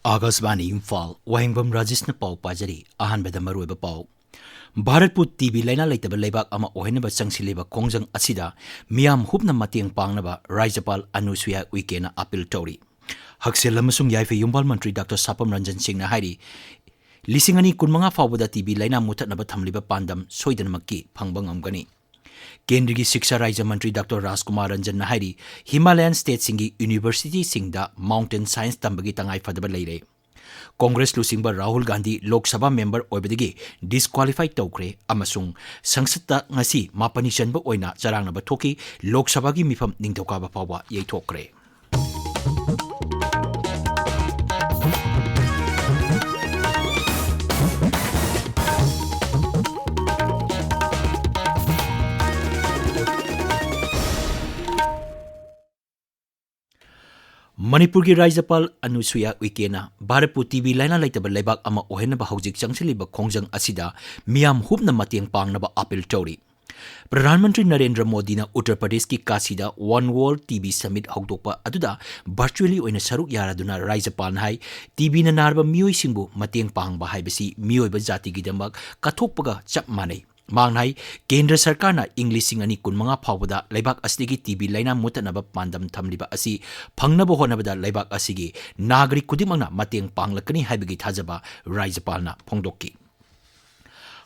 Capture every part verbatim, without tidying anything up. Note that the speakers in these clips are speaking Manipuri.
ꯑꯥꯀꯥꯁꯕꯥꯅꯤ ꯏꯝꯐꯥꯜ, ꯋꯥꯍꯦꯡꯕꯝ ꯔꯥꯖꯦꯁꯅ ꯄꯥꯎ ꯄꯥꯖꯔꯤ꯫ ꯑꯍꯥꯟꯕꯗ ꯃꯔꯨꯑꯣꯏꯕ ꯄꯥꯎ꯫ ꯚꯥꯔꯠꯄꯨ ꯇꯤ ꯕꯤ ꯂꯥꯏꯅꯥ ꯂꯩꯇꯕ ꯂꯩꯕꯥꯛ ꯑꯃ ꯑꯣꯏꯍꯟꯅꯕ ꯆꯪꯁꯤꯜꯂꯤꯕ ꯈꯣꯡꯖꯪ ꯑꯁꯤꯗ ꯃꯤꯌꯥꯝ ꯍꯨꯞꯅ ꯃꯇꯦꯡ ꯄꯥꯡꯅꯕ ꯔꯥꯖ꯭ꯌꯄꯥꯜ ꯑꯅꯨꯁꯨꯌꯥ ꯎꯏꯀꯦꯅ ꯑꯥꯄꯤꯜ ꯇꯧꯔꯤ꯫ ꯍꯛꯁꯦꯜ ꯑꯃꯁꯨꯡ ꯌꯥꯏꯐ ꯌꯨꯝꯕꯥꯜ ꯃꯟꯇ꯭ꯔꯤ ꯗꯥꯛꯇꯔ ꯁꯥꯄꯝ ꯔꯟꯖꯟ ꯁꯤꯡꯅ ꯍꯥꯏꯔꯤ, ꯂꯤꯁꯤꯡ ꯑꯅꯤ ꯀꯨꯟꯃꯉꯥ ꯐꯥꯎꯕꯗ ꯇꯤ ꯕꯤ ꯂꯥꯏꯅꯥ ꯃꯨꯊꯠꯅꯕ ꯊꯝꯂꯤꯕ ꯄꯥꯟꯗꯝ ꯁꯣꯏꯗꯅꯃꯛꯀꯤ ꯐꯪꯕ ꯉꯝꯒꯅꯤ꯫ ꯀꯦꯟꯗ꯭ꯔꯒꯤ ꯁꯤꯛꯁꯥ ꯔꯥꯖ꯭ꯌ ꯃꯟꯇ꯭ꯔꯤ ꯗꯥꯛꯇꯔ ꯔꯥꯖꯀꯨꯃꯥꯔ ꯔꯟꯖꯟꯅ ꯍꯥꯏꯔꯤ, ꯍꯤꯃꯥꯂꯌꯥꯟ ꯁ꯭ꯇꯦꯠꯁꯤꯡꯒꯤ ꯌꯨꯅꯤꯚꯔꯁꯤꯇꯤꯁꯤꯡꯗ ꯃꯥꯎꯟꯇꯦꯟ ꯁꯥꯏꯟꯁ ꯇꯝꯕꯒꯤ ꯇꯉꯥꯏꯐꯗꯕ ꯂꯩꯔꯦ꯫ ꯀꯣꯡꯒ꯭ꯔꯦꯁ ꯂꯨꯆꯤꯡꯕ ꯔꯥꯍꯨꯜ ꯒꯥꯟꯙꯤ ꯂꯣꯛ ꯁꯚꯥ ꯃꯦꯝꯕꯔ ꯑꯣꯏꯕꯗꯒꯤ ꯗꯤꯁꯀ꯭ꯋꯥꯂꯤꯐꯥꯏ ꯇꯧꯈ꯭ꯔꯦ ꯑꯃꯁꯨꯡ ꯁꯪꯁꯠꯇ ꯉꯁꯤ ꯃꯥꯄꯟꯅꯤ ꯆꯟꯕ ꯑꯣꯏꯅ ꯆꯔꯥꯡꯅꯕ ꯊꯣꯛꯈꯤ꯫ ꯂꯣꯛ ꯁꯚꯥꯒꯤ ꯃꯤꯐꯝ ꯅꯤꯡꯊꯧꯀꯥꯕ ꯐꯥꯎꯕ ꯌꯩꯊꯣꯛꯈ꯭ꯔꯦ꯫ ꯃꯅꯤꯄꯨꯔꯒꯤ ꯔꯥꯖ꯭ꯌꯄꯥꯜ ꯑꯅꯨꯁꯨꯌꯥ ꯎꯏꯀꯦꯅ ꯚꯥꯔꯠꯄꯨ ꯇꯤ ꯕꯤ ꯂꯥꯏꯅꯥ ꯂꯩꯇꯕ ꯂꯩꯕꯥꯛ ꯑꯃ ꯑꯣꯏꯍꯟꯅꯕ ꯍꯧꯖꯤꯛ ꯆꯪꯁꯤꯜꯂꯤꯕ ꯈꯣꯡꯖꯪ ꯑꯁꯤꯗ ꯃꯤꯌꯥꯝ ꯍꯨꯞꯅ ꯃꯇꯦꯡ ꯄꯥꯡꯅꯕ ꯑꯥꯄꯤꯜ ꯇꯧꯔꯤ꯫ ꯄ꯭ꯔꯙꯥꯟ ꯃꯟꯇ꯭ꯔꯤ ꯅꯔꯦꯟꯗ꯭ꯔ ꯃꯣꯗꯤꯅ ꯎꯠꯇꯔ ꯄ꯭ꯔꯗꯦꯁꯀꯤ ꯀꯥꯁꯤꯗ one world T B summit ꯍꯧꯗꯣꯛꯄ ꯑꯗꯨꯗ ꯚꯔꯆꯨꯑꯦꯂꯤ ꯑꯣꯏꯅ ꯁꯔꯨꯛ ꯌꯥꯔꯗꯨꯅ ꯔꯥꯖ꯭ꯌꯄꯥꯜꯅ ꯍꯥꯏ, ꯇꯤ ꯕꯤꯅ ꯅꯥꯔꯕ ꯃꯤꯑꯣꯏꯁꯤꯡꯕꯨ ꯃꯇꯦꯡ ꯄꯥꯡꯕ ꯍꯥꯏꯕꯁꯤ ꯃꯤꯑꯣꯏꯕ ꯖꯥꯇꯤꯒꯤꯗꯃꯛ ꯀꯠꯊꯣꯛꯄꯒ ꯆꯞ ꯃꯥꯟꯅꯩ꯫ ꯃꯍꯥꯛꯅ ꯍꯥꯏ, ꯀꯦꯟꯗ꯭ꯔ ꯁꯔꯀꯥꯔꯅ ꯏꯪ ꯂꯤꯁꯤꯡ ꯑꯅꯤ ꯀꯨꯟꯃꯉꯥ ꯐꯥꯎꯕꯗ ꯂꯩꯕꯥꯛ ꯑꯁꯤꯗꯒꯤ ꯇꯤ ꯕꯤ ꯂꯥꯏꯅꯥ ꯃꯨꯠꯊꯠꯅꯕ ꯄꯥꯟꯗꯝ ꯊꯝꯂꯤꯕ ꯑꯁꯤ ꯐꯪꯅꯕ ꯍꯣꯠꯅꯕꯗ ꯂꯩꯕꯥꯛ ꯑꯁꯤꯒꯤ ꯅꯥꯒꯔꯤꯛ ꯈꯨꯗꯤꯡꯃꯛꯅ ꯃꯇꯦꯡ ꯄꯥꯡꯂꯛꯀꯅꯤ ꯍꯥꯏꯕꯒꯤ ꯊꯥꯖꯕ ꯔꯥꯖ꯭ꯌꯄꯥꯜꯅ ꯐꯣꯡꯗꯣꯛꯈꯤ꯫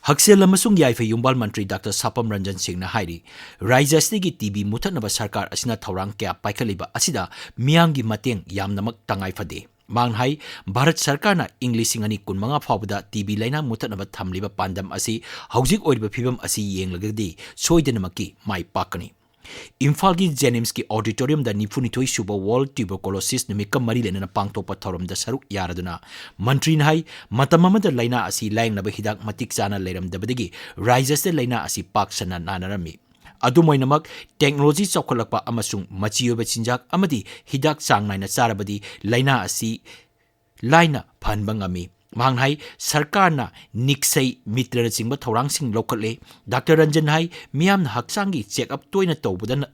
ꯍꯛꯁꯦꯜ ꯑꯃꯁꯨꯡ ꯌꯥꯏꯐ ꯌꯨꯝꯕꯥꯜ ꯃꯟꯇ꯭ꯔꯤ ꯗꯥꯛꯇꯔ ꯁꯥꯄꯝ ꯔꯟꯖꯟ ꯁꯤꯡꯅ ꯍꯥꯏꯔꯤ, ꯔꯥꯖ꯭ꯌ ꯑꯁꯤꯗꯒꯤ ꯇꯤ ꯕꯤ ꯃꯨꯠꯊꯠꯅꯕ ꯁꯔꯀꯥꯔ ꯑꯁꯤꯅ ꯊꯧꯔꯥꯡ ꯀꯌꯥ ꯄꯥꯏꯈꯠꯂꯤꯕ ꯑꯁꯤꯗ ꯃꯤꯌꯥꯝꯒꯤ ꯃꯇꯦꯡ ꯌꯥꯝꯅꯃꯛ ꯇꯉꯥꯏ ꯐꯗꯦ꯫ ꯃꯍꯥꯛꯅ ꯍꯥꯏ, ꯚꯥꯔꯠ ꯁꯔꯀꯥꯔꯅ ꯏꯪ ꯂꯤꯁꯤꯡ ꯑꯅꯤ ꯀꯨꯟꯃꯉꯥ ꯐꯥꯎꯕꯗ ꯇꯤ ꯕꯤ ꯂꯥꯏꯅꯥ ꯃꯨꯠꯊꯠꯅꯕ ꯊꯝꯂꯤꯕ ꯄꯥꯟꯗꯝ ꯑꯁꯤ ꯍꯧꯖꯤꯛ ꯑꯣꯏꯔꯤꯕ ꯐꯤꯕꯝ ꯑꯁꯤ ꯌꯦꯡꯂꯒꯗꯤ ꯁꯣꯏꯗꯅꯃꯛꯀꯤ ꯃꯥꯏ ꯄꯥꯛꯀꯅꯤ꯫ ꯏꯝꯐꯥꯜꯒꯤ ꯖꯦꯅꯤꯝꯁꯀꯤ ꯑꯣꯗꯤꯇꯣꯔꯤꯌꯝꯗ ꯅꯤꯐꯨꯅꯤꯊꯣꯏ ꯁꯨꯕ ꯋꯥꯔꯜꯗ ꯇ꯭ꯌꯨꯕꯔꯀꯣꯂꯣꯁꯤꯁ ꯅꯨꯃꯤꯠꯀ ꯃꯔꯤ ꯂꯩꯅꯅ ꯄꯥꯡꯊꯣꯛꯄ ꯊꯧꯔꯝꯗ ꯁꯔꯨꯛ ꯌꯥꯔꯗꯨꯅ ꯃꯟꯇ꯭ꯔꯤꯅ ꯍꯥꯏ, ꯃꯇꯝ ꯑꯃꯗ ꯂꯥꯏꯅꯥ ꯑꯁꯤ ꯂꯥꯌꯦꯡꯅꯕ ꯍꯤꯗꯥꯛ ꯃꯇꯤꯛ ꯆꯥꯅ ꯂꯩꯔꯝꯗꯕꯗꯒꯤ ꯔꯥꯖ꯭ꯌ ꯑꯁꯤꯗ ꯂꯥꯏꯅꯥ ꯑꯁꯤ ꯄꯥꯛ ꯁꯟꯅ ꯅꯥꯅꯔꯝꯃꯤ꯫ ꯑꯗꯨꯝ ꯑꯣꯏꯅꯃꯛ, ꯇꯦꯛꯅꯣꯂꯣꯖꯤ ꯆꯥꯎꯈꯠꯂꯛꯄ ꯑꯃꯁꯨꯡ ꯃꯆꯤ ꯑꯣꯏꯕ ꯆꯤꯟꯖꯥꯛ ꯑꯃꯗꯤ ꯍꯤꯗꯥꯛ ꯆꯥꯡ ꯅꯥꯏꯅ ꯆꯥꯔꯕꯗꯤ ꯂꯥꯏꯅꯥ ꯑꯁꯤ ꯂꯥꯏꯅ ꯐꯍꯟꯕ ꯉꯝꯃꯤ꯫ ꯃꯍꯥꯛꯅ ꯍꯥꯏ, ꯁꯔꯀꯥꯔꯅ ꯅꯤꯛꯁꯩ ꯃꯤꯇ꯭ꯔꯅꯆꯤꯡꯕ ꯊꯧꯔꯥꯡꯁꯤꯡ ꯂꯧꯈꯠꯂꯦ꯫ ꯗꯥꯛꯇꯔ ꯔꯟꯖꯟ ꯍꯥꯏ, ꯃꯤꯌꯥꯝꯅ ꯍꯛꯆꯥꯡꯒꯤ ꯆꯦꯛꯑꯞ ꯇꯣꯏꯅ ꯇꯧꯕꯗ ꯅ-,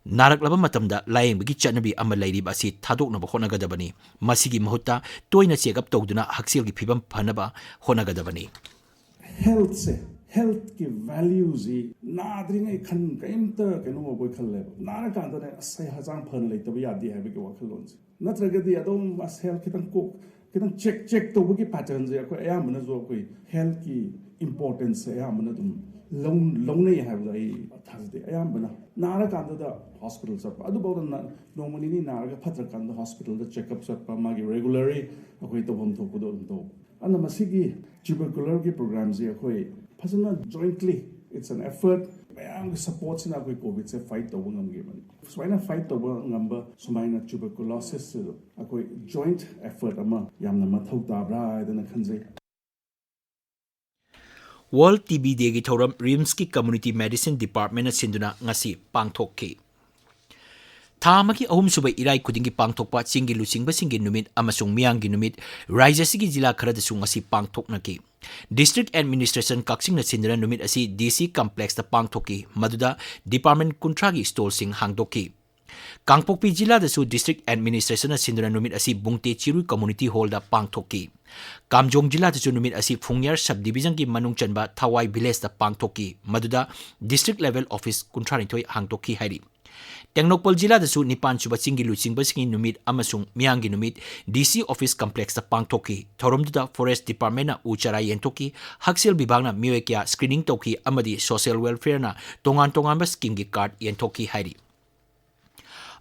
ꯅꯥꯔꯛꯂꯕ ꯃꯇꯝꯗ ꯂꯥꯌꯦꯡꯕꯒꯤ ꯆꯠꯅꯕꯤ ꯑꯃ ꯂꯩꯔꯤꯕ ꯑꯁꯤ ꯊꯥꯗꯣꯛꯅꯕ ꯍꯣꯠꯅꯒꯗꯕꯅꯤ꯫ ꯃꯁꯤꯒꯤ ꯃꯍꯨꯠꯇ ꯇꯣꯏꯅ check up ꯇꯧꯗꯨꯅ ꯍꯛꯁꯦꯜꯒꯤ ꯐꯤꯕꯝ ꯐꯅꯕ ꯍꯣꯠꯅꯒꯗꯕꯅꯤ꯫ Healthꯁꯦ, healthꯀꯤ valueꯁꯤ ꯅꯥꯗ꯭ꯔꯤꯉꯩ ꯈꯟ ꯀꯔꯤꯝꯇ ꯀꯩꯅꯣ ꯑꯣꯏꯕꯣꯏ ꯈꯜꯂꯦꯕ꯫ ꯅꯥꯔꯀꯥꯟꯗꯅꯦ, "ꯑꯁ, ꯑꯩ ꯍꯛꯆꯥꯡ ꯐꯅ ꯂꯩꯇꯕ ꯌꯥꯗꯦ" ꯍꯥꯏꯕꯒꯤ ꯋꯥꯈꯜꯂꯣꯟꯁꯦ꯫ ꯅꯠꯇ꯭ꯔꯒꯗꯤ ꯑꯗꯨꯝ, "ꯑꯁ, health ꯈꯤꯇꯪ ꯀꯣꯛ ꯈꯤꯇꯪ check check ꯇꯧꯕꯒꯤ patternꯁꯦ ꯑꯩꯈꯣꯏ ꯑꯌꯥꯝꯕꯅꯁꯨ ꯑꯩꯈꯣꯏ healthꯀꯤ importanceꯁꯦ ꯑꯌꯥꯝꯕꯅ ꯑꯗꯨꯝ ꯂꯧ-, ꯂꯧꯅꯩ ꯍꯥꯏꯕꯗ ꯑꯩ ꯊꯥꯖꯗꯦ꯫ ꯑꯌꯥꯝꯕꯅ ꯅꯥꯔꯀꯥꯟꯗꯗ hospital ꯆꯠꯄ, ꯑꯗꯨꯐꯥꯎꯗ ꯅ-, ꯅꯣꯡꯃ ꯅꯤꯅꯤ ꯅꯥꯔꯒ ꯐꯠꯇ꯭ꯔꯀꯥꯟꯗ hospitalꯗ check up ꯆꯠꯄ, ꯃꯥꯒꯤ regularly ꯑꯩꯈꯣꯏ ꯇꯧꯐꯝ ꯊꯣꯛꯄꯗꯣ ꯑꯗꯨꯝ ꯇꯧꯕ꯫ ꯑꯗꯨꯅ ꯃꯁꯤꯒꯤ tubercularꯒꯤ programꯁꯦ ꯑꯩꯈꯣꯏ ꯐꯖꯅ jointly, it's an effort, ꯃꯌꯥꯝꯒꯤ supportꯁꯤꯅ ꯑꯩꯈꯣꯏ COVIDꯁꯦ fight ꯇꯧꯕ ꯉꯝꯈꯤꯕꯅꯤ꯫ ꯁꯨꯃꯥꯏꯅ fight ꯇꯧꯕ ꯉꯝꯕ ꯁꯨꯃꯥꯏꯅ tuberculosisꯁꯤꯁꯨ ꯑꯩꯈꯣꯏ joint effort ꯑꯃ ꯌꯥꯝꯅ ꯃꯊꯧ ꯇꯥꯕ꯭ꯔꯥ ꯍꯥꯏꯗꯅ ꯈꯟꯖꯩ꯫ World TB Dayꯒꯤ ꯊꯧꯔꯝ RIMSꯀꯤ Community Medicine Departmentꯅ ꯁꯤꯟꯗꯨꯅ ꯉꯁꯤ ꯄꯥꯡꯊꯣꯛꯈꯤ꯫ ꯊꯥ ꯑꯃꯒꯤ ꯑꯍꯨꯝꯁꯨꯕ ꯏꯔꯥꯏ ꯈꯨꯗꯤꯡꯒꯤ ꯄꯥꯡꯊꯣꯛꯄ ꯆꯤꯡꯒꯤ ꯂꯨꯆꯤꯡꯕꯁꯤꯡꯒꯤ ꯅꯨꯃꯤꯠ ꯑꯃꯁꯨꯡ ꯃꯤꯌꯥꯝꯒꯤ ꯅꯨꯃꯤꯠ ꯔꯥꯖ꯭ꯌ ꯑꯁꯤꯒꯤ ꯖꯤꯂꯥ ꯈꯔꯗꯁꯨ ꯉꯁꯤ ꯄꯥꯡꯊꯣꯛꯅꯈꯤ꯫ District Administration ꯀꯛꯆꯤꯡꯅ ꯁꯤꯟꯗꯨꯅ ꯅꯨꯃꯤꯠ ꯑꯁꯤ DC Complexꯇ ꯄꯥꯡꯊꯣꯛꯈꯤ, ꯃꯗꯨꯗ department ꯀꯨꯟꯊ꯭ꯔꯥꯒꯤ stallꯁꯤꯡ ꯍꯥꯡꯗꯣꯛꯈꯤ꯫ ꯀꯥꯡꯄꯣꯛꯄꯤ ꯖꯤꯂꯥꯗꯁꯨ District Administrationꯅ ꯁꯤꯟꯗꯨꯅ ꯅꯨꯃꯤꯠ ꯑꯁꯤ ꯕꯨꯡꯇꯦ ꯆꯤꯔꯨ Community Hallꯗ ꯄꯥꯡꯊꯣꯛꯈꯤ꯫ ꯀꯥꯝꯖꯣꯡ ꯖꯤꯂꯥꯗꯁꯨ ꯅꯨꯃꯤꯠ ꯑꯁꯤ ꯐꯨꯡꯌꯥꯔ Subdivisionꯒꯤ ꯃꯅꯨꯡ ꯆꯟꯕ ꯊꯋꯥꯏ Villageꯇ ꯄꯥꯡꯊꯣꯛꯈꯤ, ꯃꯗꯨꯗ District Level Office ꯀꯨꯟꯊ꯭ꯔꯥꯅꯤꯊꯣꯏ ꯍꯥꯡꯗꯣꯛꯈꯤ ꯍꯥꯏꯔꯤ꯫ ꯇꯦꯡꯅꯧꯄꯜ ꯖꯤꯂꯥꯗꯁꯨ ꯅꯤꯄꯥꯟ ꯁꯨꯕ ꯆꯤꯡꯒꯤ ꯂꯨꯆꯤꯡꯕꯁꯤꯡꯒꯤ ꯅꯨꯃꯤꯠ ꯑꯃꯁꯨꯡ ꯃꯤꯌꯥꯝꯒꯤ ꯅꯨꯃꯤꯠ DC Office Complexꯇ ꯄꯥꯡꯊꯣꯛꯈꯤ꯫ ꯊꯧꯔꯝꯗꯨꯗ Forest Departmentꯅ ꯎ ꯆꯥꯔꯥ ꯌꯦꯟꯊꯣꯛꯈꯤ, ꯍꯛꯁꯦꯜ ꯕꯤꯚꯥꯒꯅ ꯃꯤꯑꯣꯏ ꯀꯌꯥ screening ꯇꯧꯈꯤ ꯑꯃꯗꯤ Social Welfareꯅ ꯇꯣꯉꯥꯟ ꯇꯣꯉꯥꯟꯕ schemeꯒꯤ card ꯌꯦꯟꯊꯣꯛꯈꯤ ꯍꯥꯏꯔꯤ꯫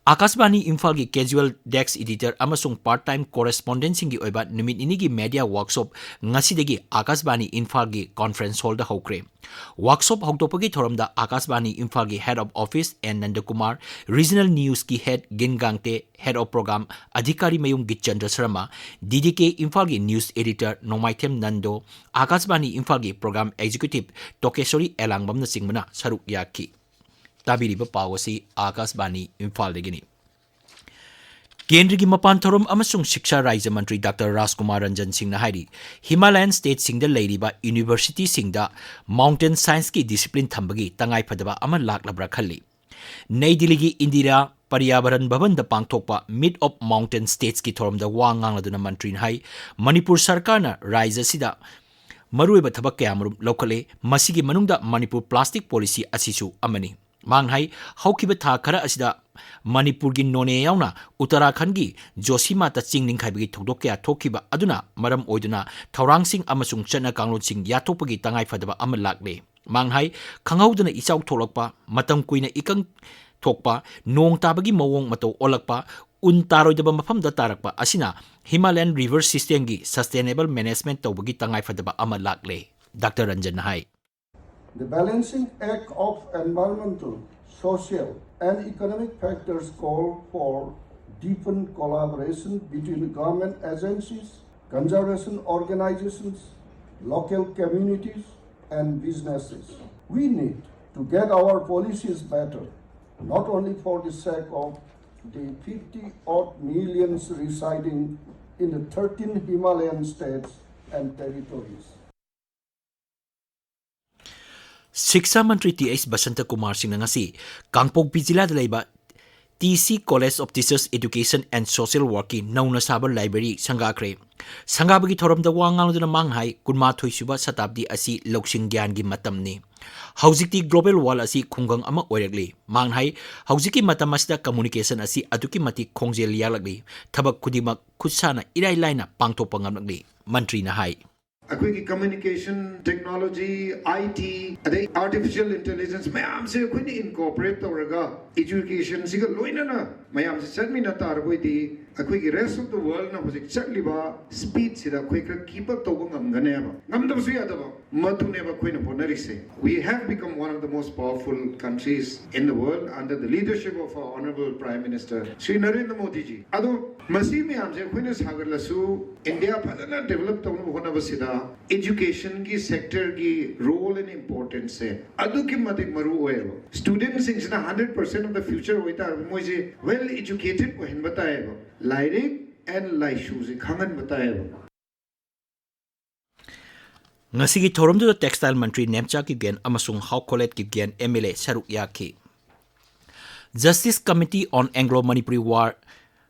ꯑꯥꯀꯥꯁꯕꯥꯅꯤ ꯏꯝꯐꯥꯜꯒꯤ casual desk editor ꯑꯃꯁꯨꯡ part time correspondentꯁꯤꯡꯒꯤ ꯑꯣꯏꯕ ꯅꯨꯃꯤꯠ ꯅꯤꯅꯤꯒꯤ media workshop ꯉꯁꯤꯗꯒꯤ ꯑꯥꯀꯥꯁꯕꯥꯅꯤ ꯏꯝꯐꯥꯜꯒꯤ conference hallꯗ ꯍꯧꯈ꯭ꯔꯦ꯫ Workshop ꯍꯧꯗꯣꯛꯄꯒꯤ ꯊꯧꯔꯝꯗ ꯑꯥꯀꯥꯁꯕꯥꯅꯤ ꯏꯝꯐꯥꯜꯒꯤ Head of Office N Nandakumar, Regional Newsꯀꯤ Head ꯒꯤꯟ ꯒꯥꯡꯇꯦ, Head of Program ꯑꯙꯤꯀꯥꯔꯤ ꯃꯌꯨꯝ ꯒꯤꯠꯆꯟꯗ꯭ꯔ ꯁꯔꯃ, DDK ꯏꯝꯐꯥꯜꯒꯤ News Editor ꯅꯣꯡꯃꯥꯏꯊꯦꯝ ꯅꯟꯗꯣ, ꯑꯥꯀꯥꯁꯕꯥꯅꯤ ꯏꯝꯐꯥꯜꯒꯤ Program Executive ꯇꯣꯀꯦꯁꯣꯔꯤ ꯑꯦꯂꯥꯡꯕꯝꯅꯆꯤꯡꯕꯅ ꯁꯔꯨꯛ ꯌꯥꯈꯤ꯫ ꯇꯥꯕꯤꯔꯤꯕ ꯄꯥꯎ ꯑꯁꯤ ꯑꯥꯀꯥꯁꯕꯥꯅꯤ ꯏꯝꯐꯥꯜꯗꯒꯤꯅꯤ꯫ ꯀꯦꯟꯗ꯭ꯔꯒꯤ ꯃꯄꯥꯟ ꯊꯧꯔꯝ ꯑꯃꯁꯨꯡ ꯁꯤꯛꯁꯥ ꯔꯥꯖ꯭ꯌ ꯃꯟꯇ꯭ꯔꯤ ꯗꯥꯛꯇꯔ ꯔꯥꯖꯀꯨꯃꯥꯔ ꯔꯟꯖꯟ ꯁꯤꯡꯅ ꯍꯥꯏꯔꯤ, ꯍꯤꯃꯥꯂꯌꯟ ꯁ꯭ꯇꯦꯠꯁꯤꯡꯗ ꯂꯩꯔꯤꯕ ꯌꯨꯅꯤꯚꯔꯁꯤꯇꯤꯁꯤꯡꯗ mountain scienceꯀꯤ discipline ꯊꯝꯕꯒꯤ ꯇꯉꯥꯏꯐꯗꯕ ꯑꯃ ꯂꯥꯛꯂꯕ꯭ꯔꯥ ꯈꯜꯂꯤ꯫ ꯅꯩ ꯗꯤꯜꯂꯤꯒꯤ ꯏꯟꯗꯤꯔꯥ ꯄꯔꯤꯌꯥꯕꯔꯟ ꯚꯕꯟꯗ ꯄꯥꯡꯊꯣꯛꯄ Meet of Mountain Statesꯀꯤ ꯊꯧꯔꯝꯗ ꯋꯥ ꯉꯥꯡꯂꯗꯨꯅ ꯃꯟꯇ꯭ꯔꯤꯅ ꯍꯥꯏ, ꯃꯅꯤꯄꯨꯔ ꯁꯔꯀꯥꯔꯅ ꯔꯥꯖ꯭ꯌ ꯑꯁꯤꯗ ꯃꯔꯨꯑꯣꯏꯕ ꯊꯕꯛ ꯀꯌꯥꯃꯔꯨꯝ ꯂꯧꯈꯠꯂꯦ꯫ ꯃꯁꯤꯒꯤ ꯃꯅꯨꯡꯗ ꯃꯅꯤꯄꯨꯔ plastic policy ꯑꯁꯤꯁꯨ ꯑꯃꯅꯤ꯫ ꯃꯍꯥꯛꯅ ꯍꯥꯏ, ꯍꯧꯈꯤꯕ ꯊꯥ ꯈꯔ ꯑꯁꯤꯗ ꯃꯅꯤꯄꯨꯔꯒꯤ ꯅꯣꯅꯦ ꯌꯥꯎꯅ ꯎꯠꯇꯔꯥꯈꯟꯗꯒꯤ ꯖꯣꯁꯤꯃꯥꯇ ꯆꯤꯡ ꯅꯤꯡꯈꯥꯏꯕꯒꯤ ꯊꯧꯗꯣꯛ ꯀꯌꯥ ꯊꯣꯛꯈꯤꯕ ꯑꯗꯨꯅ ꯃꯔꯝ ꯑꯣꯏꯗꯨꯅ ꯊꯧꯔꯥꯡꯁꯤꯡ ꯑꯃꯁꯨꯡ ꯆꯠꯅ ꯀꯥꯡꯂꯣꯟꯁꯤꯡ ꯌꯥꯠꯊꯣꯛꯄꯒꯤ ꯇꯉꯥꯏꯐꯗꯕ ꯑꯃ ꯂꯥꯛꯂꯦ꯫ ꯃꯍꯥꯛꯅ ꯍꯥꯏ, ꯈꯪꯍꯧꯗꯅ ꯏꯆꯥꯎ ꯊꯣꯛꯂꯛꯄ, ꯃꯇꯝ ꯀꯨꯏꯅ ꯏꯀꯪ ꯊꯣꯛꯄ, ꯅꯣꯡ ꯇꯥꯕꯒꯤ ꯃꯑꯣꯡ ꯃꯇꯧ ꯑꯣꯜꯂꯛꯄ, ꯎꯟ ꯇꯥꯔꯣꯏꯗꯕ ꯃꯐꯝꯗ ꯇꯥꯔꯛꯄ ꯑꯁꯤꯅ Himalayan River Systemꯒꯤ sustainable management ꯇꯧꯕꯒꯤ ꯇꯉꯥꯏꯐꯗꯕ ꯑꯃ ꯂꯥꯛꯂꯦ, ꯗꯥꯛꯇꯔ ꯔꯟꯖꯟꯅ ꯍꯥꯏ꯫ The balancing act of environmental, social, and economic factors call for deepened collaboration between government agencies, conservation organizations, local communities, and businesses. We need to get our policies better, not only for the sake of the fifty odd millions residing in the thirteen Himalayan states and territories. Shiksha Mantri T H Basanta Kumar ꯁꯤꯡꯅ ꯉꯁꯤ ꯀꯥꯡꯄꯣꯛꯄꯤ ꯖꯤꯂꯥꯗ ꯂꯩꯕ T C College of Teachers Education and Social Workꯀꯤ ꯅꯧꯅ ꯁꯥꯕ library ꯁꯪꯒꯥꯈ꯭ꯔꯦ꯫ ꯁꯪꯒꯥꯕꯒꯤ ꯊꯧꯔꯝꯗ ꯋꯥ ꯉꯥꯡꯂꯗꯨꯅ ꯃꯍꯥꯛꯅ ꯍꯥꯏ, ꯀꯨꯟꯃꯥꯊꯣꯏ ꯁꯨꯕ ꯁꯇꯥꯕꯗꯤ ꯑꯁꯤ ꯂꯧꯁꯤꯡ ꯒ꯭ꯌꯥꯟꯒꯤ ꯃꯇꯝꯅꯤ꯫ ꯍꯧꯖꯤꯛꯇꯤ global world ꯑꯁꯤ ꯈꯨꯡꯒꯪ ꯑꯃ ꯑꯣꯏꯔꯛꯂꯤ꯫ ꯃꯍꯥꯛꯅ ꯍꯥꯏ, ꯍꯧꯖꯤꯛꯀꯤ ꯃꯇꯝ ꯑꯁꯤꯗ communication ꯑꯁꯤ ꯑꯗꯨꯛꯀꯤ ꯃꯇꯤꯛ ꯈꯣꯡꯖꯦꯜ ꯌꯥꯡꯂꯛꯂꯤ꯫ ꯊꯕꯛ ꯈꯨꯗꯤꯡꯃꯛ ꯈꯨꯠꯁꯥꯅ ꯏꯔꯥꯏ ꯂꯥꯏꯅ ꯄꯥꯡꯊꯣꯛꯄ ꯉꯝꯂꯛꯂꯤ꯫ ꯃꯟꯇ꯭ꯔꯤꯅ ꯍꯥꯏ꯫ ꯑꯩꯈꯣꯏꯒꯤ communication, technology, I T, ꯑꯗꯩ artificial intelligence ꯃꯌꯥꯝꯁꯦ ꯑꯩꯈꯣꯏꯅ incorporate ꯇꯧꯔꯒ educationꯁꯤꯒ ꯂꯣꯏꯅꯅ ꯃꯌꯥꯝꯁꯦ ꯆꯠꯃꯤꯟꯅ ꯇꯥꯔꯒꯗꯤ ꯑꯩꯈꯣꯏꯒꯤ rest of the worldꯅ ꯍꯧꯖꯤꯛ ꯆꯠꯂꯤꯕ speedꯁꯤꯗ ꯑꯩꯈꯣꯏ ꯈꯔ keep up ꯇꯧꯕ ꯉꯝꯒꯅꯦꯕ꯫ ꯉꯝꯗꯕꯁꯨ ꯌꯥꯗꯕ, ꯃꯗꯨꯅꯦꯕ ꯑꯩꯈꯣꯏꯅ ꯍꯣꯠꯅꯔꯤꯁꯦ꯫ We have become one of the most powerful countries in the world under the leadership of our honorable Prime Minister Shri Narendra Modi ji. ꯑꯗꯣ ꯃꯁꯤ ꯃꯌꯥꯝꯁꯦ ꯑꯩꯈꯣꯏꯅ ꯁꯥꯒꯠꯂꯁꯨ, ꯏꯟꯗꯤꯌꯥ ꯐꯖꯅ develop ꯇꯧꯅꯕ ꯍꯣꯠꯅꯕꯁꯤꯗ educationꯒꯤ sectorꯒꯤ role and importanceꯁꯦ ꯑꯗꯨꯛꯀꯤ ꯃꯇꯤꯛ ꯃꯔꯨ ꯑꯣꯏꯌꯦꯕ꯫ Studentꯁꯤꯡꯁꯤꯅ hundred percent of the future ꯑꯣꯏꯇꯥꯔꯗꯤ ꯃꯣꯏꯁꯦ well educated ꯑꯣꯏꯍꯟꯕ ꯇꯥꯏꯌꯦꯕ꯫ ꯂꯥꯏꯔꯤꯛ and ꯂꯥꯏꯁꯨꯁꯦ ꯈꯪꯍꯟꯕ ꯇꯥꯏꯌꯦꯕ꯫ ꯉꯁꯤꯒꯤ ꯊꯧꯔꯝꯗꯨꯗ textile ꯃꯟꯇ꯭ꯔꯤ ꯅꯦꯝꯆꯥ ꯀꯤꯞꯒꯦꯟ ꯑꯃꯁꯨꯡ ꯍꯥꯎ ꯈꯣꯂꯦꯠ ꯀꯤꯞꯒꯦꯟ M L A ꯁꯔꯨꯛ ꯌꯥꯈꯤ꯫ Justice Committee on Anglo-Manipuri War,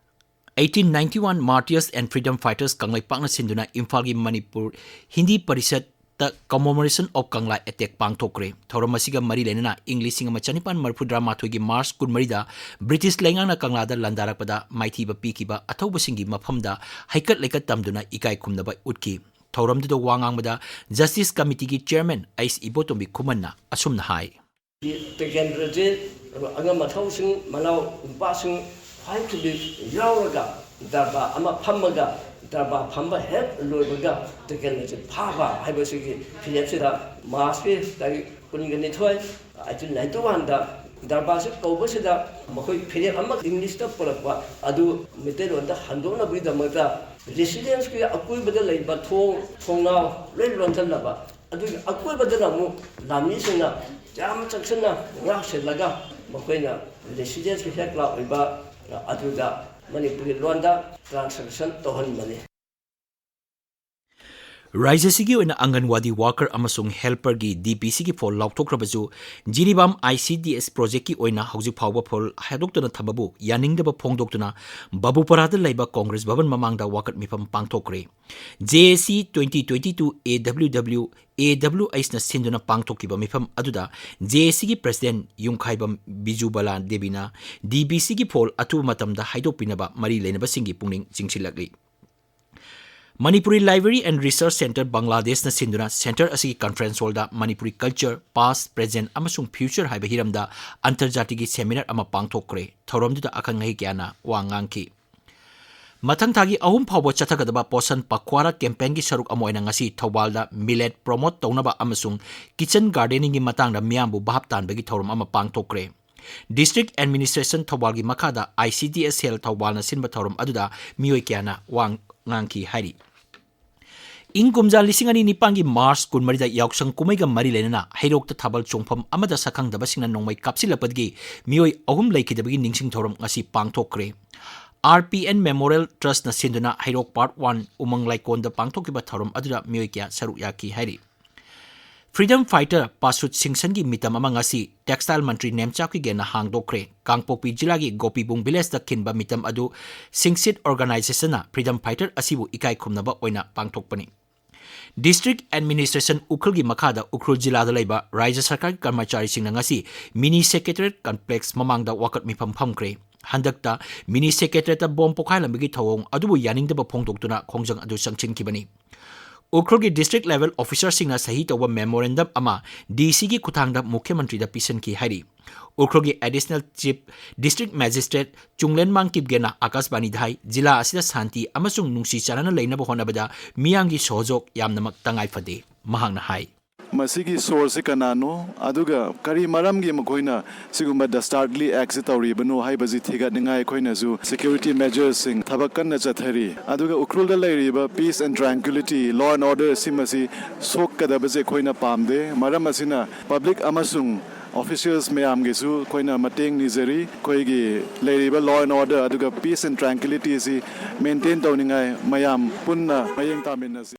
eighteen ninety-one Martyrs and Freedom Fighters ꯀꯪꯂꯩꯄꯥꯛꯅ ꯁꯤꯟꯗꯨꯅ ꯏꯝꯐꯥꯜꯒꯤ Manipur Hindi ꯄꯔꯤꯁꯠꯇ Commemoration of Kangla Attack ꯄꯥꯡꯊꯣꯛꯈ꯭ꯔꯦ꯫ ꯊꯧꯔꯝ ꯑꯁꯤꯒ ꯃꯔꯤ ꯂꯩꯅꯅ ꯏꯪ ꯂꯤꯁꯤꯡ ꯑꯃ ꯆꯅꯤꯄꯥꯟ ꯃꯔꯤꯐꯨꯇꯔꯥ ꯃꯥꯊꯣꯏꯒꯤ ꯃꯥꯔꯆ ꯀꯨꯟꯃꯔꯤꯗ ꯕ꯭ꯔꯤꯇꯤꯁ ꯂꯩꯉꯥꯛꯅ ꯀꯪꯂꯥꯗ ꯂꯥꯟꯗꯥꯔꯛꯄꯗ ꯃꯥꯏꯊꯤꯕ ꯄꯤꯈꯤꯕ ꯑꯊꯧꯕꯁꯤꯡꯒꯤ ꯃꯐꯝꯗ ꯍꯩꯀꯠ ꯂꯩꯀꯠ ꯇꯝꯗꯨꯅ ꯏꯀꯥꯏ ꯈꯨꯝꯅꯕ ꯎꯠꯈꯤ꯫ ꯊꯧꯔꯝꯗꯨꯗ ꯋꯥ ꯉꯥꯡꯕꯗ Justice Committeeꯒꯤ Chairman ꯑꯩꯁ ꯏꯕꯣꯇꯣꯝꯕꯤ ꯈꯨꯃꯟꯅ ꯑꯁꯨꯝꯅ ꯍꯥꯏ꯫ ꯇꯤꯀꯦꯟꯗ꯭ꯔꯖꯤꯠ, ꯑꯉꯝ ꯑꯊꯧꯁꯤꯡ, ꯃꯅꯥꯎ ꯅꯨꯄꯥꯁꯤꯡ ꯈ꯭ꯋꯥꯏ ꯈꯨꯗꯤꯡ ꯌꯥꯎꯔꯒ ꯗꯔꯕꯥꯔ ꯑꯃ ꯐꯝꯃꯒ, ꯗꯔꯕꯥꯔ ꯐꯝꯕ ꯍꯦꯛ ꯂꯣꯏꯕꯒ ꯇꯤꯀꯦꯟꯗ꯭ꯔꯖꯤꯠ ꯐꯥꯕ ꯍꯥꯏꯕꯁꯤꯒꯤ ꯐꯤꯔꯦꯞꯁꯤꯗ ꯃꯥꯔꯆꯀꯤ ꯇꯥꯔꯤꯛ ꯀꯨꯟꯒ ꯅꯤꯊꯣꯏ, eighteen ninety oneꯗ ꯗꯔꯕꯥꯔꯁꯤ ꯀꯧꯕꯁꯤꯗ ꯃꯈꯣꯏ ꯐꯤꯔꯦꯞ ꯑꯃ ꯏꯪꯂꯤꯁꯇ ꯄꯨꯔꯛꯄ ꯑꯗꯨ ꯃꯩꯇꯩꯂꯣꯟꯗ ꯍꯟꯗꯣꯛꯅꯕꯒꯤꯗꯃꯛꯇ ꯔꯦꯁꯤꯗꯦꯟꯁꯀꯤ ꯑꯀꯣꯏꯕꯗ ꯂꯩꯕ ꯊꯣꯡ ꯊꯣꯡꯅꯥꯎ ꯂꯣꯏ ꯂꯣꯟꯁꯤꯜꯂꯕ꯫ ꯑꯗꯨꯒꯤ ꯑꯀꯣꯏꯕꯗꯅ ꯑꯃꯨꯛ ꯂꯥꯟꯃꯤꯁꯤꯡꯅ ꯌꯥꯝ ꯆꯦꯛꯁꯤꯟꯅ ꯉꯥꯛꯁꯦꯜꯂꯒ ꯃꯈꯣꯏꯅ ꯔꯦꯁꯤꯗꯦꯟꯁꯀꯤ ꯍꯦꯛ ꯂꯥꯛꯂꯤꯕ ꯑꯗꯨꯗ ꯃꯅꯤꯄꯨꯔꯤ ꯂꯣꯟꯗ ꯇ꯭ꯔꯥꯟꯁꯂꯦꯁꯟ ꯇꯧꯍꯟꯕꯅꯤ꯫ ꯔꯥꯖ꯭ꯌꯁꯤꯒꯤ ꯑꯣꯏꯅ ꯑꯪꯒꯟꯋꯥꯗꯤ ꯋꯥꯀꯔ ꯑꯃꯁꯨꯡ ꯍꯦꯜꯄꯔꯒꯤ ꯗꯤꯄꯤꯁꯤꯒꯤ ꯐꯣꯜ ꯂꯥꯎꯊꯣꯛꯈ꯭ꯔꯕꯁꯨ, ꯖꯤꯔꯤꯕꯥꯝ ꯑꯥꯏꯁꯤꯗꯤꯑꯦꯁ ꯄ꯭ꯔꯣꯖꯦꯛꯀꯤ ꯑꯣꯏꯅ ꯍꯧꯖꯤꯛ ꯐꯥꯎꯕ ꯐꯣꯜ ꯍꯥꯏꯗꯣꯛꯇꯅ ꯊꯝꯕꯕꯨ ꯌꯥꯅꯤꯡꯗꯕ ꯐꯣꯡꯗꯣꯛꯇꯨꯅ ꯕꯥꯕꯨꯄꯥꯔꯥꯗ ꯂꯩꯕ ꯀꯣꯡꯒ꯭ꯔꯦꯁ ꯚꯕꯟ ꯃꯃꯥꯡꯗ ꯋꯥꯀꯠ ꯃꯤꯐꯝ ꯄꯥꯡꯊꯣꯛꯈ꯭ꯔꯦ꯫ ꯖꯦ ꯑꯦ ꯁꯤ twenty twenty-two A W W, A W Hꯅ ꯁꯤꯟꯗꯨꯅ ꯄꯥꯡꯊꯣꯛꯈꯤꯕ ꯃꯤꯐꯝ ꯑꯗꯨꯗ ꯖꯦ ꯑꯦ ꯁꯤꯒꯤ ꯄ꯭ꯔꯁꯤꯗꯦꯟ ꯌꯨꯝꯈꯥꯏꯕꯝ ꯕꯤꯖꯨꯕꯥꯂꯥ ꯗꯦꯕꯤꯅ ꯗꯤꯄꯤꯁꯤꯒꯤ ꯐꯣꯜ ꯑꯊꯨꯕ ꯃꯇꯝꯗ ꯍꯥꯏꯗꯣꯛꯄꯤꯅꯕ ꯃꯔꯤ ꯂꯩꯅꯕꯁꯤꯡꯒꯤ ꯄꯨꯛꯅꯤꯡ ꯆꯤꯡꯁꯤꯜꯂꯛꯂꯤ꯫ Manipuri Library and Research Centre Bangladesh ꯅ ꯁꯤꯟꯗꯨꯅ ꯁꯦꯟꯇꯔ ꯑꯁꯤꯒꯤ ꯀꯟꯐꯔꯦꯟꯁ ꯍꯣꯜꯗ Manipuri Culture, Past, Present ꯑꯃꯁꯨꯡ Future ꯍꯥꯏꯕ ꯍꯤꯔꯝꯗ ꯑꯟꯇꯔꯖꯥꯇꯤꯒꯤ ꯁꯦꯃꯤꯅꯥꯔ ꯑꯃ ꯄꯥꯡꯊꯣꯛꯈ꯭ꯔꯦ꯫ ꯊꯧꯔꯝꯗꯨꯗ ꯑꯈꯪ ꯑꯍꯩ ꯀꯌꯥꯅ ꯋꯥ ꯉꯥꯡꯈꯤ꯫ ꯃꯊꯪ ꯊꯥꯒꯤ ꯑꯍꯨꯝ ꯐꯥꯎꯕ ꯆꯠꯊꯒꯗꯕ ꯄꯣꯁꯟ ꯄꯈ꯭ꯋꯥꯔꯥ ꯀꯦꯝꯄꯦꯟꯒꯤ ꯁꯔꯨꯛ ꯑꯃ ꯑꯣꯏꯅ ꯉꯁꯤ ꯊꯧꯕꯥꯜꯗ ꯃꯤꯂꯦꯠ ꯄ꯭ꯔꯣꯃꯣꯠ ꯇꯧꯅꯕ ꯑꯃꯁꯨꯡ ꯀꯤꯆꯟ ꯒꯥꯔꯗꯦꯅꯤꯡꯒꯤ ꯃꯇꯥꯡꯗ ꯃꯤꯌꯥꯝꯕꯨ ꯚꯥꯞ ꯇꯥꯍꯟꯕꯒꯤ ꯊꯧꯔꯝ ꯑꯃ ꯄꯥꯡꯊꯣꯛꯈ꯭ꯔꯦ꯫ ꯗꯤꯁꯇ꯭ꯔꯤꯛ ꯑꯦꯗꯃꯤꯅꯤꯁꯇ꯭ꯔꯦꯁꯟ ꯊꯧꯕꯥꯜꯒꯤ ꯃꯈꯥꯗ ꯑꯥꯏ ꯁꯤ ꯗꯤ ꯑꯦꯁ ꯁꯦꯜ ꯊꯧꯕꯥꯜꯅ ꯁꯤꯟꯕ ꯊꯧꯔꯝ ꯑꯗꯨꯗ ꯃꯤꯑꯣꯏ ꯀꯌꯥꯅ ꯋꯥ ꯉꯥꯡꯈꯤ ꯍꯥꯏꯔꯤ꯫ ꯏꯪ ꯀꯨꯝꯖꯥ ꯂꯤꯁꯤꯡ ꯑꯅꯤ ꯅꯤꯄꯥꯟꯒꯤ ꯃꯥꯔꯆ ꯀꯨꯟꯃꯔꯤꯗ ꯌꯥꯎꯁꯪ ꯀꯨꯝꯍꯩꯒ ꯃꯔꯤ ꯂꯩꯅꯅ ꯍꯩꯔꯣꯛꯇ ꯊꯥꯕꯜ ꯆꯣꯡꯐꯝ ꯑꯃꯗ ꯁꯛꯈꯪꯗꯕꯁꯤꯡꯅ ꯅꯣꯡꯃꯩ ꯀꯥꯞꯁꯤꯜꯂꯛꯄꯗꯒꯤ ꯃꯤꯑꯣꯏ ꯑꯍꯨꯝ ꯂꯩꯈꯤꯗꯕꯒꯤ ꯅꯤꯡꯁꯤꯡ ꯊꯧꯔꯝ ꯉꯁꯤ ꯄꯥꯡꯊꯣꯛꯈ꯭ꯔꯦ꯫ R P N Memorial Trustꯅ ꯁꯤꯟꯗꯨꯅ ꯍꯩꯔꯣꯛ Part One ꯎꯃꯪ ꯂꯥꯏꯀꯣꯟꯗ ꯄꯥꯡꯊꯣꯛꯈꯤꯕ ꯊꯧꯔꯝ ꯑꯗꯨꯗ ꯃꯤꯑꯣꯏ ꯀꯌꯥ ꯁꯔꯨꯛ ꯌꯥꯈꯤ ꯍꯥꯏꯔꯤ꯫ Freedom fighter ꯄꯥꯁꯨꯠ ꯁꯤꯡꯁꯟꯒꯤ ꯃꯤꯇꯝ ꯑꯃ ꯉꯁꯤ textile ꯃꯟꯇ꯭ꯔꯤ ꯅꯦꯝꯆꯥ ꯀꯤꯒꯦꯟꯅ ꯍꯥꯡꯗꯣꯛꯈ꯭ꯔꯦ꯫ ꯀꯥꯡꯄꯣꯛꯄꯤ ꯖꯤꯂꯥꯒꯤ ꯒꯣꯄꯤꯕꯨꯡ villageꯇ ꯈꯤꯟꯕ ꯃꯤꯇꯝ ꯑꯗꯨ ꯁꯤꯡꯁꯤꯠ organizationꯅ Freedom fighter ꯑꯁꯤꯕꯨ ꯏꯀꯥꯏ ꯈꯨꯝꯅꯕ ꯑꯣꯏꯅ ꯄꯥꯡꯊꯣꯛꯄꯅꯤ꯫ District administration ꯎꯈ꯭ꯔꯨꯜꯒꯤ ꯃꯈꯥꯗ ꯎꯈ꯭ꯔꯨꯜ ꯖꯤꯂꯥꯗ ꯂꯩꯕ ꯔꯥꯖ꯭ꯌ ꯁꯔꯀꯥꯔꯒꯤ ꯀꯔꯃꯆꯥꯔꯤꯁꯤꯡꯅ ꯉꯁꯤ mini secretariat complex ꯃꯃꯥꯡꯗ ꯋꯥꯀꯠ ꯃꯤꯐꯝ ꯐꯝꯈ꯭ꯔꯦ꯫ ꯍꯟꯗꯛꯇ mini secretariatꯇ ꯕꯣꯝ ꯄꯣꯈꯥꯏꯔꯝꯕꯒꯤ ꯊꯧꯑꯣꯡ ꯑꯗꯨꯕꯨ ꯌꯥꯅꯤꯡꯗꯕ ꯐꯣꯡꯗꯣꯛꯇꯨꯅ ꯈꯣꯡꯖꯪ ꯑꯗꯨ ꯆꯪꯁꯤꯟꯈꯤꯕꯅꯤ꯫ ꯎꯈ꯭ꯔꯨꯜꯒꯤ district level officerꯁꯤꯡꯅ ꯁꯍꯤ ꯇꯧꯕ memorandum ꯑꯃ DCꯒꯤ ꯈꯨꯠꯊꯥꯡꯗ ꯃꯨꯈ꯭ꯌ ꯃꯟꯇ꯭ꯔꯤꯗ ꯄꯤꯁꯤꯟꯈꯤ ꯍꯥꯏꯔꯤ꯫ ꯎꯈ꯭ꯔꯨꯜꯒꯤ additional chief district magistrate ꯆꯨꯡꯂꯦꯟꯃꯥꯡ ꯀꯤꯞꯒꯦꯅ ꯑꯥꯀꯥꯁꯕꯥꯅꯤꯗ ꯍꯥꯏ, ꯖꯤꯂꯥ ꯑꯁꯤꯗ ꯁꯥꯟꯇꯤ ꯑꯃꯁꯨꯡ ꯅꯨꯡꯁꯤ ꯆꯥꯟꯅꯅ ꯂꯩꯅꯕ ꯍꯣꯠꯅꯕꯗ ꯃꯤꯌꯥꯝꯒꯤ ꯁꯍꯌꯣꯒ ꯌꯥꯝꯅꯃꯛ ꯇꯉꯥꯏ ꯐꯗꯦ꯫ ꯃꯍꯥꯛꯅ ꯍꯥꯏ꯫ ꯃꯁꯤꯒꯤ sourceꯁꯤ ꯀꯅꯥꯅꯣ, ꯑꯗꯨꯒ ꯀꯔꯤ ꯃꯔꯝꯒꯤ ꯃꯈꯣꯏꯅ ꯁꯤꯒꯨꯝꯕ dastardly actꯁꯤ ꯇꯧꯔꯤꯕꯅꯣ ꯍꯥꯏꯕꯁꯤ ꯊꯤꯒꯠꯅꯤꯡꯉꯥꯏ ꯑꯩꯈꯣꯏꯅꯁꯨ security measuresꯁꯤꯡ ꯊꯕꯛ ꯀꯟꯅ ꯆꯠꯊꯔꯤ꯫ ꯑꯗꯨꯒ ꯎꯈ꯭ꯔꯨꯜꯗ ꯂꯩꯔꯤꯕ peace and tranquility, law and order ꯁꯤꯃꯁꯤ ꯁꯣꯛꯀꯗꯕꯁꯦ ꯑꯩꯈꯣꯏꯅ ꯄꯥꯝꯗꯦ꯫ ꯃꯔꯝ ꯑꯁꯤꯅ public ꯑꯃꯁꯨꯡ officials ꯃꯌꯥꯝꯒꯤꯁꯨ ꯑꯩꯈꯣꯏꯅ ꯃꯇꯦꯡ ꯅꯤꯖꯔꯤ꯫ ꯑꯩꯈꯣꯏꯒꯤ ꯂꯩꯔꯤꯕ law and order ꯑꯗꯨꯒ peace and tranquilityꯁꯤ maintain ꯇꯧꯅꯤꯡꯉꯥꯏ ꯃꯌꯥꯝ ꯄꯨꯟꯅ ꯃꯌꯦꯡ ꯇꯥꯃꯤꯟꯅꯁꯤ꯫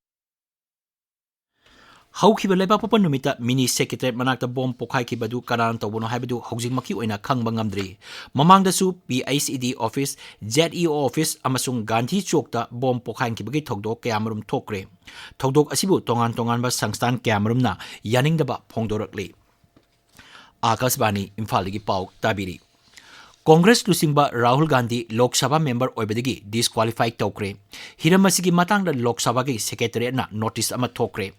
ꯍꯧꯈꯤꯕ ꯂꯩꯕꯥꯛꯄꯣꯛꯄ ꯅꯨꯃꯤꯠꯇ mini secretariat ꯃꯅꯥꯛꯇ ꯕꯣꯝ ꯄꯣꯈꯥꯏꯈꯤꯕꯗꯨ ꯀꯅꯥꯅ ꯇꯧꯕꯅꯣ ꯍꯥꯏꯕꯗꯨ ꯍꯧꯖꯤꯛꯃꯛꯀꯤ ꯑꯣꯏꯅ ꯈꯪꯕ ꯉꯝꯗ꯭ꯔꯤ꯫ ꯃꯃꯥꯡꯗꯁꯨ PHED office, ZEO office ꯑꯃꯁꯨꯡ ꯒꯥꯟꯙꯤ ꯆꯣꯛꯇ ꯕꯣꯝ ꯄꯣꯈꯥꯏꯈꯤꯕꯒꯤ ꯊꯧꯗꯣꯛ ꯀꯌꯥꯃꯔꯨꯝ ꯊꯣꯛꯈ꯭ꯔꯦ꯫ ꯊꯧꯗꯣꯛ ꯑꯁꯤꯕꯨ ꯇꯣꯉꯥꯟ ꯇꯣꯉꯥꯟꯕ ꯁꯪꯁꯊꯥꯟ ꯀꯌꯥꯃꯔꯨꯝꯅ ꯌꯥꯅꯤꯡꯗꯕ ꯐꯣꯡꯗꯣꯔꯛꯂꯤ꯫ ꯑꯥꯀꯥꯁꯕꯥꯅꯤ ꯏꯝꯐꯥꯜꯗꯒꯤ ꯄꯥꯎ ꯇꯥꯕꯤꯔꯤ꯫ ꯀꯣꯡꯒ꯭ꯔꯦꯁ ꯂꯨꯆꯤꯡꯕ ꯔꯥꯍꯨꯜ ꯒꯥꯟꯙꯤ ꯂꯣꯛ ꯁꯚꯥ member ꯑꯣꯏꯕꯗꯒꯤ disqualify ꯇꯧꯈ꯭ꯔꯦ꯫ ꯍꯤꯔꯝ ꯑꯁꯤꯒꯤ ꯃꯇꯥꯡꯗ ꯂꯣꯛ ꯁꯚꯥꯒꯤ secretariatꯅ notice ꯑꯃ ꯊꯣꯛꯈ꯭ꯔꯦ꯫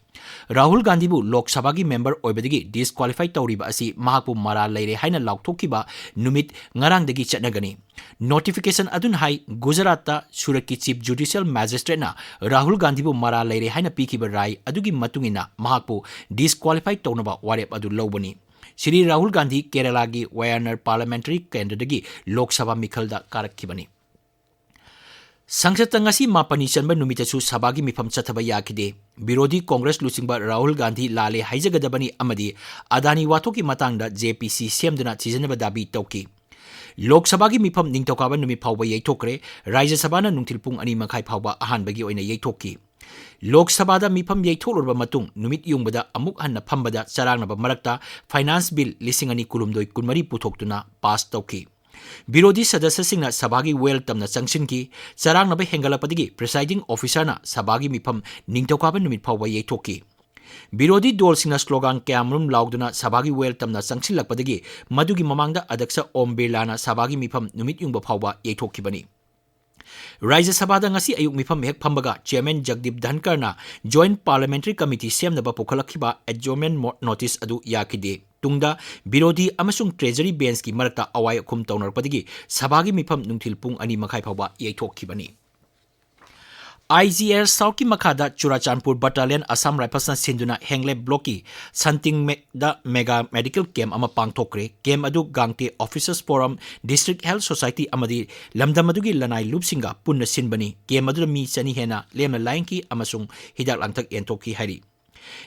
ꯔꯥꯍꯨꯜ ꯒꯥꯟꯙꯤꯕꯨ ꯂꯣꯛ ꯁꯚꯥꯒꯤ member ꯑꯣꯏꯕꯗꯒꯤ disqualify ꯇꯧꯔꯤꯕ ꯑꯁꯤ ꯃꯍꯥꯛꯄꯨ ꯃꯔꯥꯜ ꯂꯩꯔꯦ ꯍꯥꯏꯅ ꯂꯥꯎꯊꯣꯛꯈꯤꯕ ꯅꯨꯃꯤꯠ ꯉꯔꯥꯡꯗꯒꯤ ꯆꯠꯅꯒꯅꯤ꯫ Notification ꯑꯗꯨꯅ ꯍꯥꯏ, ꯒꯨꯖꯔꯥꯠꯇ ꯁꯨꯔꯠꯀꯤ chief judicial magistrateꯅ ꯔꯥꯍꯨꯜ ꯒꯥꯟꯙꯤꯕꯨ ꯃꯔꯥꯜ ꯂꯩꯔꯦ ꯍꯥꯏꯅ ꯄꯤꯈꯤꯕ ꯔꯥꯏ ꯑꯗꯨꯒꯤ ꯃꯇꯨꯡ ꯏꯟꯅ ꯃꯍꯥꯛꯄꯨ disqualify ꯇꯧꯅꯕ ꯋꯥꯔꯦꯞ ꯑꯗꯨ ꯂꯧꯕꯅꯤ꯫ ꯁ꯭ꯔꯤ ꯔꯥꯍꯨꯜ ꯒꯥꯟꯙꯤ ꯀꯦꯔꯂꯥꯒꯤ ꯋꯥꯌꯥꯅꯔ parliamentary ꯀꯦꯟꯗ꯭ꯔꯗꯒꯤ ꯂꯣꯛ ꯁꯚꯥ ꯃꯤꯈꯜꯗ ꯀꯥꯔꯛꯈꯤꯕꯅꯤ꯫ ꯁꯪꯁꯠꯇ ꯉꯁꯤ ꯃꯥꯄꯅꯤ ꯆꯟꯕ ꯅꯨꯃꯤꯠꯇꯁꯨ ꯁꯚꯥꯒꯤ ꯃꯤꯐꯝ ꯆꯠꯊꯕ ꯌꯥꯈꯤꯗꯦ꯫ ꯕꯤꯔꯣꯙꯤ ꯀꯣꯡꯒ꯭ꯔꯦꯁ ꯂꯨꯆꯤꯡꯕ ꯔꯥꯍꯨꯜ ꯒꯥꯟꯙꯤ ꯂꯥꯜꯂꯦ ꯍꯥꯏꯖꯒꯗꯕꯅꯤ ꯑꯃꯗꯤ ꯑꯗꯥꯅꯤ ꯋꯥꯊꯣꯛꯀꯤ ꯃꯇꯥꯡꯗ JPC ꯁꯦꯝꯗꯨꯅ ꯊꯤꯖꯤꯟꯅꯕ ꯗꯥꯕꯤ ꯇꯧꯈꯤ꯫ ꯂꯣꯛ ꯁꯚꯥꯒꯤ ꯃꯤꯐꯝ ꯅꯤꯡꯊꯧꯀꯥꯕ ꯅꯨꯃꯤꯠ ꯐꯥꯎꯕ ꯌꯩꯊꯣꯛꯈ꯭ꯔꯦ꯫ ꯔꯥꯖ꯭ꯌ ꯁꯚꯥꯅ ꯅꯨꯡꯊꯤꯜ ꯄꯨꯡ ꯑꯅꯤ ꯃꯈꯥꯏ ꯐꯥꯎꯕ ꯑꯍꯥꯟꯕꯒꯤ ꯑꯣꯏꯅ ꯌꯩꯊꯣꯛꯈꯤ꯫ ꯂꯣꯛ ꯁꯚꯥꯗ ꯃꯤꯐꯝ ꯌꯩꯊꯣꯛꯂꯨꯔꯕ ꯃꯇꯨꯡ ꯅꯨꯃꯤꯠ ꯌꯨꯡꯕꯗ ꯑꯃꯨꯛ ꯍꯟꯅ ꯐꯝꯕꯗ ꯆꯔꯥꯡꯅꯕ ꯃꯔꯛꯇ ꯐꯥꯏꯅꯥꯟꯁ ꯕꯤꯜ ꯂꯤꯁꯤꯡ ꯑꯅꯤ ꯀꯨꯟꯍꯨꯝꯗꯣꯏ ꯀꯨꯟꯃꯔꯤ ꯄꯨꯊꯣꯛꯇꯨꯅ ꯄꯥꯁ ꯇꯧꯈꯤ꯫ ꯕꯤꯔꯣꯙꯤ ꯁꯗꯁ꯭ꯌꯁꯤꯡꯅ ꯁꯚꯥꯒꯤ ꯋꯦꯜ ꯇꯝꯅ ꯆꯪꯁꯤꯟꯈꯤ꯫ ꯆꯔꯥꯡꯅꯕ ꯍꯦꯟꯒꯠꯂꯛꯄꯗꯒꯤ presiding officerꯅ ꯁꯚꯥꯒꯤ ꯃꯤꯐꯝ ꯅꯤꯡꯊꯧꯀꯥꯕ ꯅꯨꯃꯤꯠ ꯐꯥꯎꯕ ꯌꯩꯊꯣꯛꯈꯤ꯫ ꯕꯤꯔꯣꯙꯤ ꯗꯣꯜꯁꯤꯡꯅ slogan ꯀꯌꯥꯃꯔꯨꯝ ꯂꯥꯎꯗꯨꯅ ꯁꯚꯥꯒꯤ ꯋꯦꯜ ꯇꯝꯅ ꯆꯪꯁꯤꯜꯂꯛꯄꯗꯒꯤ ꯃꯗꯨꯒꯤ ꯃꯃꯥꯡꯗ ꯑꯗꯛꯁ ꯑꯣꯝ ꯕꯤꯔꯂꯥꯅ ꯁꯚꯥꯒꯤ ꯃꯤꯐꯝ ꯅꯨꯃꯤꯠ ꯌꯨꯡꯕ ꯐꯥꯎꯕ ꯌꯩꯊꯣꯛꯈꯤꯕꯅꯤ꯫ ꯔꯥꯖ꯭ꯌ ꯁꯚꯥꯗ ꯉꯁꯤ ꯑꯌꯨꯛ ꯃꯤꯐꯝ ꯍꯦꯛ ꯐꯝꯕꯒ chairman ꯖꯒꯗꯤꯞ ꯙꯟꯀꯔꯅ Joint Parliamentary Committee ꯁꯦꯝꯅꯕ ꯄꯨꯈꯠꯂꯛꯈꯤꯕ adjournment mo-, notice ꯑꯗꯨ ꯌꯥꯈꯤꯗꯦ꯫ ꯇꯨꯡꯗ ꯕꯤꯔꯣꯙꯤ ꯑꯃꯁꯨꯡ Treasury benchꯀꯤ ꯃꯔꯛꯇ ꯑꯋꯥꯏ ꯑꯈꯨꯝ ꯇꯧꯅꯔꯛꯄꯗꯒꯤ ꯁꯚꯥꯒꯤ ꯃꯤꯐꯝ ꯅꯨꯡꯊꯤꯜ ꯄꯨꯡ ꯑꯅꯤ ꯃꯈꯥꯏ ꯐꯥꯎꯕ ꯌꯩꯊꯣꯛꯈꯤꯕꯅꯤ꯫ IGL Southꯀꯤ ꯃꯈꯥꯗ ꯆꯨꯔꯥꯆꯥꯟꯄꯨꯔ Battalion Assam Riflesꯅ ꯁꯤꯟꯗꯨꯅ ꯍꯦꯡꯂꯦ blockꯀꯤ ꯁꯟꯇꯤꯡ ꯃꯦ-, ꯗ mega medical camp ꯑꯃ ꯄꯥꯡꯊꯣꯛꯈ꯭ꯔꯦ꯫ Camp ꯑꯗꯨ ꯒꯥꯡꯇꯦ Officers Forum, District Health Society ꯑꯃꯗꯤ ꯂꯝꯗꯝ ꯑꯗꯨꯒꯤ ꯂꯅꯥꯏ ꯂꯨꯞꯁꯤꯡꯒ ꯄꯨꯟꯅ ꯁꯤꯟꯕꯅꯤ꯫ Camp ꯑꯗꯨꯗ ꯃꯤ ꯆꯅꯤ ꯍꯦꯟꯅ ꯂꯦꯝꯅ ꯂꯥꯌꯦꯡꯈꯤ ꯑꯃꯁꯨꯡ ꯍꯤꯗꯥꯛ ꯂꯥꯡꯊꯛ ꯌꯦꯟꯊꯣꯛꯈꯤ ꯍꯥꯏꯔꯤ꯫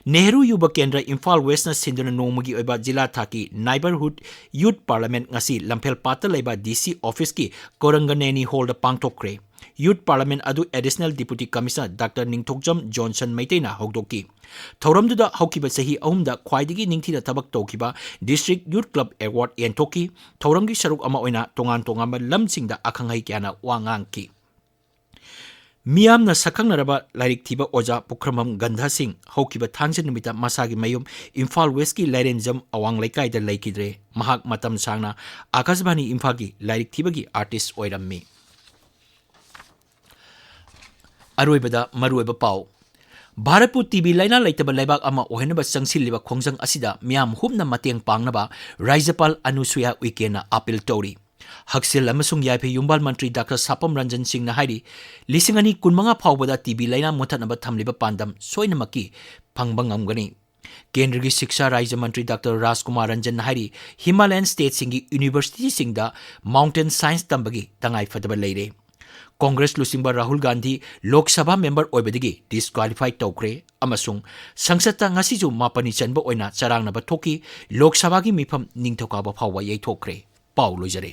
ꯅꯦꯍꯔꯨ ꯌꯨꯕ ꯀꯦꯟꯗ꯭ꯔ ꯏꯝꯐꯥꯜ Westꯅ ꯁꯤꯟꯗꯨꯅ ꯅꯣꯡꯃꯒꯤ ꯑꯣꯏꯕ ꯖꯤꯂꯥ ꯊꯥꯛꯀꯤ Neighbourhood Youth Parliament ꯉꯁꯤ ꯂꯝꯐꯦꯜ ꯄꯥꯠꯇ ꯂꯩꯕ DC officeꯀꯤ ꯀꯣꯔꯪꯒꯅꯦꯅꯤ hallꯗ ꯄꯥꯡꯊꯣꯛꯈ꯭ꯔꯦ꯫ Youth Parliament ꯑꯗꯨ Additional Deputy Commissioner Doctor ꯅꯤꯡꯊꯧꯖꯝ Johnson ꯃꯩꯇꯩꯅ ꯍꯧꯗꯣꯛꯈꯤ꯫ ꯊꯧꯔꯝꯗꯨꯗ ꯍꯧꯈꯤꯕ ꯆꯍꯤ ꯑꯍꯨꯝꯗ ꯈ꯭ꯋꯥꯏꯗꯒꯤ ꯅꯤꯡꯊꯤꯅ ꯊꯕꯛ ꯇꯧꯈꯤꯕ District Youth Club Award ꯌꯦꯟꯊꯣꯛꯈꯤ꯫ ꯊꯧꯔꯝꯒꯤ ꯁꯔꯨꯛ ꯑꯃ ꯑꯣꯏꯅ ꯇꯣꯉꯥꯟ ꯇꯣꯉꯥꯟꯕ ꯂꯝꯁꯤꯡꯗ ꯑꯈꯪ ꯑꯍꯩ ꯀꯌꯥꯅ ꯋꯥ ꯉꯥꯡꯈꯤ꯫ ꯃꯤꯌꯥꯝꯅ ꯁꯛꯈꯪꯅꯔꯕ ꯂꯥꯏꯔꯤꯛ ꯊꯤꯕ ꯑꯣꯖꯥ ꯄꯨꯈ꯭ꯔꯝꯕꯝ ꯒꯟꯙꯥ ꯁꯤꯡ ꯍꯧꯈꯤꯕ ꯊꯥꯡꯖ ꯅꯨꯃꯤꯠꯇ ꯃꯁꯥꯒꯤ ꯃꯌꯨꯝ ꯏꯝꯐꯥꯜ Westꯀꯤ ꯂꯥꯏꯔꯦꯟꯖꯝ ꯑꯋꯥꯡ ꯂꯩꯀꯥꯏꯗ ꯂꯩꯈꯤꯗ꯭ꯔꯦ꯫ ꯃꯍꯥꯛ ꯃꯇꯝ ꯁꯥꯡꯅ ꯑꯀꯥꯁꯕꯥꯅꯤ ꯏꯝꯐꯥꯜꯒꯤ ꯂꯥꯏꯔꯤꯛ ꯊꯤꯕꯒꯤ artist ꯑꯣꯏꯔꯝꯃꯤ꯫ ꯑꯔꯣꯏꯕꯗ ꯃꯔꯨꯑꯣꯏꯕ ꯄꯥꯎ꯫ ꯚꯥꯔꯠꯄꯨ TB ꯂꯥꯏꯅꯥ ꯂꯩꯇꯕ ꯂꯩꯕꯥꯛ ꯑꯃ ꯑꯣꯏꯍꯟꯅꯕ ꯆꯪꯁꯤꯜꯂꯤꯕ ꯈꯣꯡꯖꯪ ꯑꯁꯤꯗ ꯃꯤꯌꯥꯝ ꯍꯨꯞꯅ ꯃꯇꯦꯡ ꯄꯥꯡꯅꯕ ꯔꯥꯖ꯭ꯌꯄꯥꯜ ꯑꯅꯨꯁꯨꯌꯥ ꯎꯏꯀꯦꯅ appeal ꯇꯧꯔꯤ꯫ ꯍꯛꯁꯦꯜ ꯑꯃꯁꯨꯡ ꯌꯥꯏꯐ ꯌꯨꯝꯕꯥꯜ ꯃꯟꯇ꯭ꯔꯤ ꯗꯥꯛꯇꯔ ꯁꯥꯄꯝ ꯔꯟꯖꯟ ꯁꯤꯡꯅ ꯍꯥꯏꯔꯤ, ꯂꯤꯁꯤꯡ ꯑꯅꯤ ꯀꯨꯟꯃꯉꯥ ꯐꯥꯎꯕꯗ TB ꯂꯥꯏꯅꯥ ꯃꯨꯠꯊꯠꯅꯕ ꯊꯝꯂꯤꯕ ꯄꯥꯟꯗꯝ ꯁꯣꯏꯅꯃꯛꯀꯤ ꯐꯪꯕ ꯉꯝꯒꯅꯤ꯫ ꯀꯦꯟꯗ꯭ꯔꯒꯤ ꯁꯤꯛꯁꯥ ꯔꯥꯖ꯭ꯌ ꯃꯟꯇ꯭ꯔꯤ ꯗꯥꯛꯇꯔ ꯔꯥꯖꯀꯨꯃꯥꯔ ꯔꯟꯖꯟꯅ ꯍꯥꯏꯔꯤ, ꯍꯤꯃꯥꯂꯌꯟ stateꯁꯤꯡꯒꯤ universityꯁꯤꯡꯗ mountain science ꯇꯝꯕꯒꯤ ꯇꯉꯥꯏꯐꯗꯕ ꯂꯩꯔꯦ꯫ ꯀꯣꯡꯒ꯭ꯔꯦꯁ ꯂꯨꯆꯤꯡꯕ ꯔꯥꯍꯨꯜ ꯒꯥꯟꯙꯤ ꯂꯣꯛ ꯁꯚꯥ member ꯑꯣꯏꯕꯗꯒꯤ disqualify ꯇꯧꯈ꯭ꯔꯦ ꯑꯃꯁꯨꯡ ꯁꯪꯁꯠꯇ ꯉꯁꯤꯁꯨ ꯃꯥꯄꯅꯤ ꯆꯟꯕ ꯑꯣꯏꯅ ꯆꯔꯥꯡꯅꯕ ꯊꯣꯛꯈꯤ꯫ ꯂꯣꯛ ꯁꯚꯥꯒꯤ ꯃꯤꯐꯝ ꯅꯤꯡꯊꯧꯀꯥꯕ ꯐꯥꯎꯕ ꯌꯩꯊꯣꯛꯈ꯭ꯔꯦ꯫ ꯄꯥꯎ ꯂꯣꯏꯖꯔꯦ꯫